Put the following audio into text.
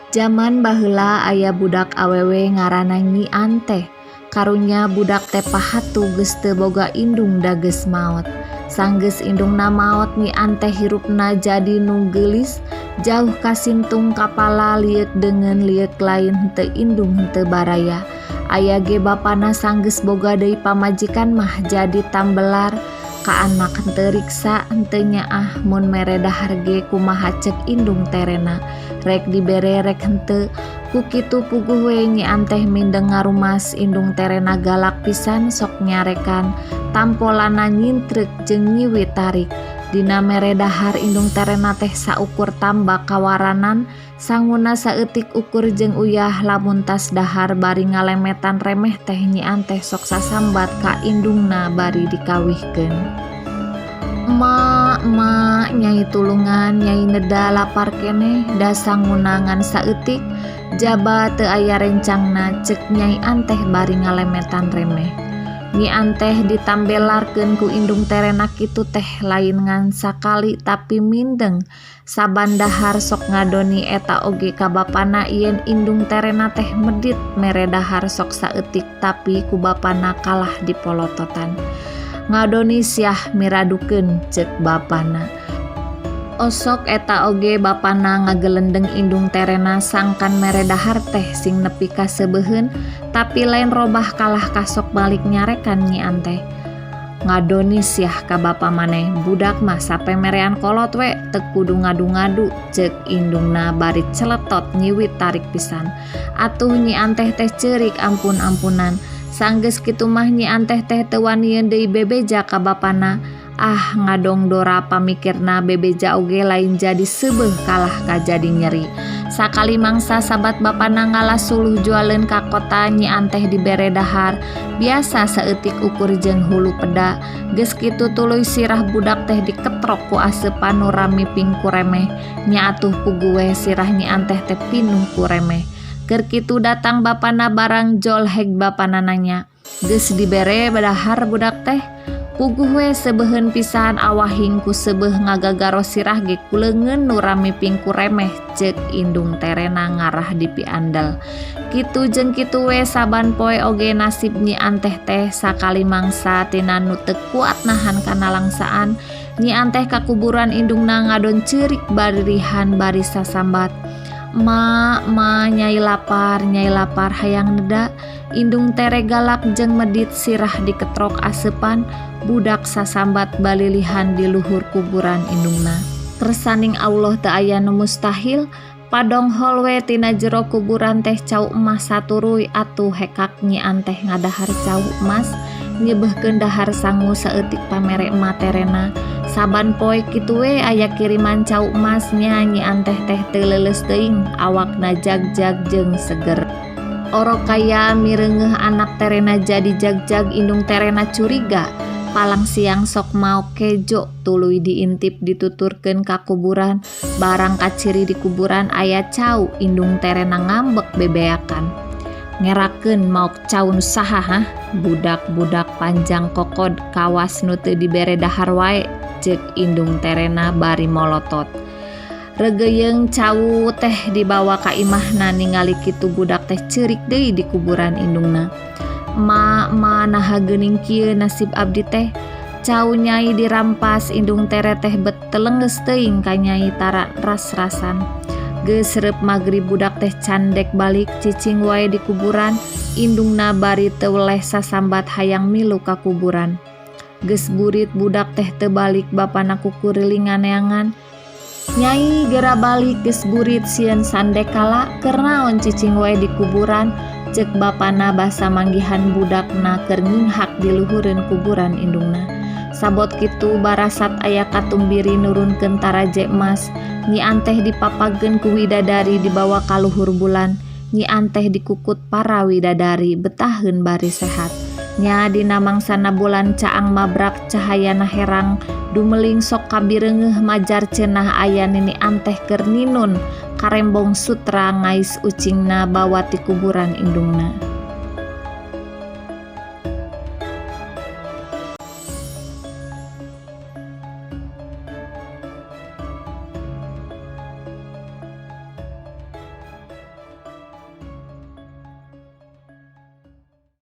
Jaman baheula aya budak awewe ngaranna Nyi Anteh. Karunya budak teh pahatu geus teu boga indung da geus maot. Sanggeus indungna maot Nyi Anteh hirupna jadi nu geulis, jauh kasintung kapala lieuk deungeun lieuk lain henteu indung henteu baraya. Aya ge bapana sanggeus boga deui pamajikan mah jadi tambelar ka anak henteu riksa henteu nyaah mun mere dahar ge kumaha cek indung terena rek dibere rek henteu. Ku kitu puguh we Nyi Anteh mindeng ngarumas indung terena galak pisan sok nyarekan tampolana nyintrek jeung nyiwit tarik. Dina mere dahar indung terena teh saukur tambak kawaranan sanguna saeutik ukur jeung uyah lamun tas dahar bari ngalemetan remeh teh Nyi Anteh sok sasambat ka indungna bari dikawihkeun. Emak, emak, nyai tulungan, nyai neda lapar keneh da sanguna ngan saeutik jaba teu aya rencangna cek Nyai Anteh bari ngalemetan remeh. Nyi Anteh ditambelarkeun ku indung terena kitu teh lain ngan sakali tapi mindeng saban dahar sok ngadoni eta oge ka bapana yen indung terena teh medit mere dahar sok saeutik tapi ku bapana kalah dipolototan. Ngadoni siah miradukeun cek bapana. Osok eta oge bapana ngagelendeng indung terena sangkan mere dahar teh sing nepi ka seubeuheun tapi lain robah kalah ka sok balik nyarekan Nyi Anteh. Ngadoni siah ka bapa maneh budak mah sapemerean kolot we teu kudu ngadu-ngadu cek indungna bari celetot nyiwit tarik pisan. Atuh Nyi Anteh teh ceurik ampun-ampunan. Sanggeus kitu mah Nyi Anteh teh teu wanieun deui bebeja ka bapana. Ah ngadongdora pamikirna bebeja oge lain jadi seubeuh kalah ka jadi nyeri. Sakali mangsa sabat bapana ngala suluh jualeun ka kota Nyi Anteh dibere dahar biasa saeutik ukur jeung hulu peda. Geus kitu tuluy sirah budak teh diketrok ku aseupan nu ramiping ku remeh. Nya atuh puguh we sirah Nyi Anteh teh pinuh ku remeh. Keur kitu datang bapana barang jol heg bapana nanya, "Geus dibere dahar budak teh?" Puguh we seubeuheun pisan awahing ku seubeuh ngagagaro sirah ge ku leungeun nu ramiping ku remeh cek indung terena ngarah dipiandel. Kitu jeung kitu we saban poe oge nasib Nyi Anteh teh sakali mangsa tina nu teu kuat nahan kanalangsaan Nyi Anteh ka kuburan indungna ngadon ceurik baririhan bari sasambat. "Ma, ma, nyai lapar hayang neda." Indung tere galak jeung medit sirah diketrok aseupan budak sasambat balilihan di luhur kuburan indungna. Kersaning Allah teu aya nu mustahil, padonghol we tina jero kuburan teh cau emas saturuy atuh hekak Nyi Anteh ngadahar cau emas nyebehkeun dahar sangu saeutik pamere emak terena. Saban poe kitu we aya kiriman cau emas nya Nyi Anteh teh teu leuleus teuing awakna jagjag jeung seger. Orok kaya mireungeuh anak terena jadi jagjag indung terena curiga. Palang siang sok maok kejo tuluy diintip dituturkeun ka kuburan barang kaciri di kuburan aya cau indung terena ngambek bebeakan. Ngerakeun maok cau nu saha hah budak-budak panjang kokod kawas nu teu dibere dahar wae cek indung terena bari molotot. Reugeuyeung cau teh dibawa ka imahna ningali kitu budak teh ceurik deui di kuburan indungna. "Ma, ma, naha geuning kieu nasib abdi teh? Cau nyai dirampas indung tere teh bet telenggeus teuing ka nyai tara ras-rasan." Geus reup magrib budak teh candek balik cicing wae di kuburan indungna bari teu weleh sasambat hayang milu ka kuburan. Geus burit budak teh teu balik bapana kukurilingan neangan. "Nyai gera balik geus burit sieun sandekala keur naon cicing wae di kuburan?" cek bapana basa manggihan budakna keur nginghak di luhureun kuburan indungna. Sabot kitu barasat aya katumbiri nurunkeun taraje emas. Nyi Anteh dipapageun ku widadari dibawa ka luhur bulan. Nyi Anteh dikukut para widadari betaheun bari sehat. Nya dina mangsana bulan caang mabrak cahayana herang dumeling sok kabireungeuh majar cenah aya Nini Anteh keur ninun karembong sutra ngais ucingna bawa ti kuburan indungna.